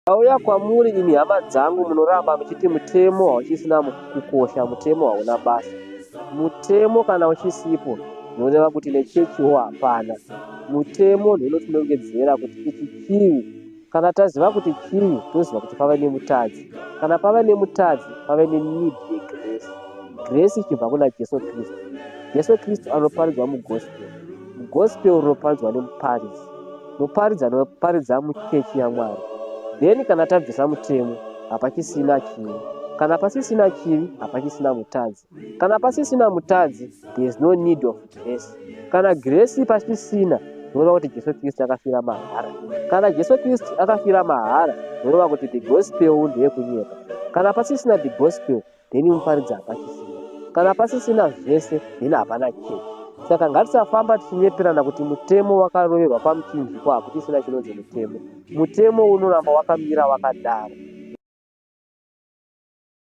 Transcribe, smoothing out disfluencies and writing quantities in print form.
Ndauya kwamuri imi hama dzangu munoramba muchiti mutemo hauchisina kukosha, mutemo hauna basa. Mutemo kana uchisipo zvinoreva kuti nechechiwo hapana. Mutemo ndounotinongedzera kuti ichi chivi. Kana taziva kuti chivi toziva kuti pave nemutadzi. Kana pave nemutadzi pave neneed yegrace. Grace ichibva kuna Jesu Kristu. Jesu Kristu anoparidzwa mugospel. Gospel rinoparidzwa nemuparidzi. Muparidzi anoparidza muchechi yaMwari. Then kana tabvisa mutemo hapachisina chivi. Kana pasisina chivi hapachisina mutadzi. Kana pasisina mutadzi there is no need of grace. Kana grace pasisina zvinoreva kuti Jesu Kristu akafira mahara. Kana Jesu Kristu akafira mahara zvinoreva kuti the gospel ndeyekunyepa. Kana pasisina the gospel then muparidzi hapachisina. Kana pasisina zvese then hapana chechi. Saka ngatisafamba tichinyeperana kuti mutemo wakaroverwa pamuchinjikwa hakuchisina chinonzi mutemo. Mutemo unoramba wakamira wakadaro.